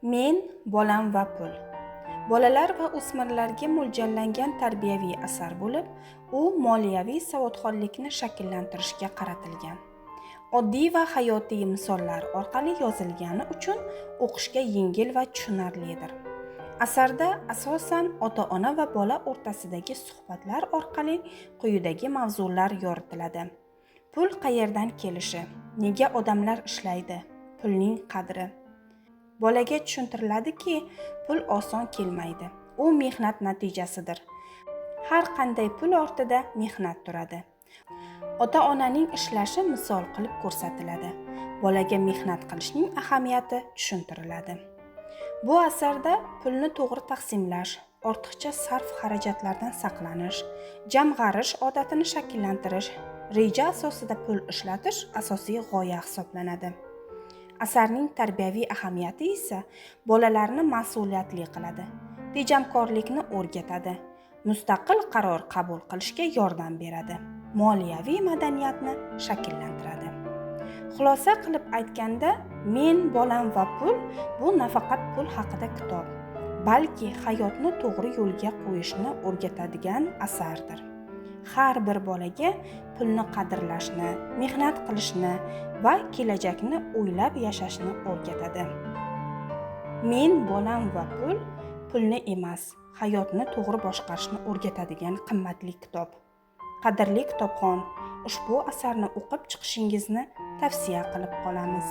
Men, bolam va pul. Bolalar va o'smirlarga mo'ljallangan tarbiyaviy asar bo'lib, u moliyaviy savodxonlikni shakllantirishga qaratilgan. Oddiy va hayotiy misollar orqali yozilgani uchun o'qishga yengil va tushunarlidir. Asarda asosan ota-ona va bola o'rtasidagi suhbatlar orqali quyidagi mavzular yoritiladi. Pul qayerdan kelishi, nega odamlar ishlaydi, pulning qadri. Bolaga tushuntiriladiki, pul oson kelmaydi. U mehnat natijasidir. Har qanday pul ortida mehnat turadi. Ota-onaning ishlashi misol qilib ko'rsatiladi. Bolaga mehnat qilishning ahamiyati tushuntiriladi. Bu asarda pulni to'g'ri taqsimlash, ortiqcha sarf-xarajatlardan saqlanish, jamg'arish odatini shakllantirish, reja asosida pul ishlatish asosiy g'oya hisoblanadi. Asarning tarbiyaviy ahamiyati esa bolalarni mas'uliyatli qiladi, tejamkorlikni o'rgatadi, mustaqil qaror qabul qilishga yordam beradi, moliyaviy madaniyatni shakllantiradi. Xulosa qilib aytganda, Men, bolam va pul bu nafaqat pul haqida kitob, balki hayotni to'g'ri yo'lga qo'yishni o'rgatadigan asardir. Har bir bolaga pulni qadrlashni, mehnat qilishni va kelajakni o'ylab yashashni o'rgatadi. Men, bolam va pul pulni emas, hayotni to'g'ri boshqarishni o'rgatadigan qimmatli kitob. Qadrli kitobxon, ushbu asarni o'qib chiqishingizni tavsiya qilib qolamiz.